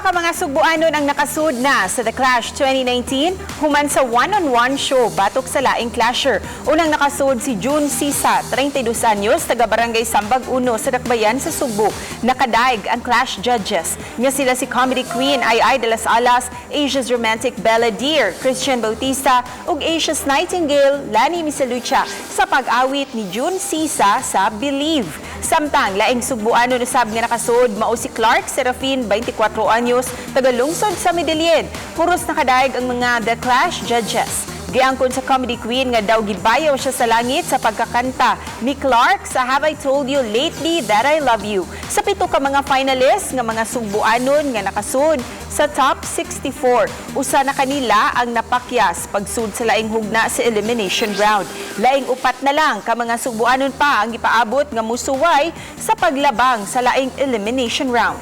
Duha ka mga Sugbuanon ang nakasud na sa The Clash 2019 human sa one-on-one show batok sa laing clasher. Unang nakasud si June Sisa, 32 anyos, taga Barangay Sambag 1 sa Dakbayan sa Sugbo. Nakadaig ang Clash judges nga sila si comedy queen Ai Ai delas Alas, Asia's Romantic Balladeer Christian Bautista ug Asia's Nightingale Lani Misalucha sa pag-awit ni June Sisa sa "Believe." Samtang laing Sugbuanon usab nga nakasud mao si Clark Serafin, 24 anyos, taga lungsod sa Medellin. Puros nakadaig ang mga The Clash judges. Giangkon sa comedy queen nga daw gibayaw siya sa langit sa pagkakanta ni Clark sa "Have I Told You Lately That I Love You." Sa pito ka mga finalists nga mga Sugbuanon nga nakasud sa top 64, usa na kanila ang napakyas pagsud sa laing hugna sa elimination round. Laing upat na lang ka mga Sugbuanon pa ang gipaabot nga musuway sa paglabang sa laing elimination round.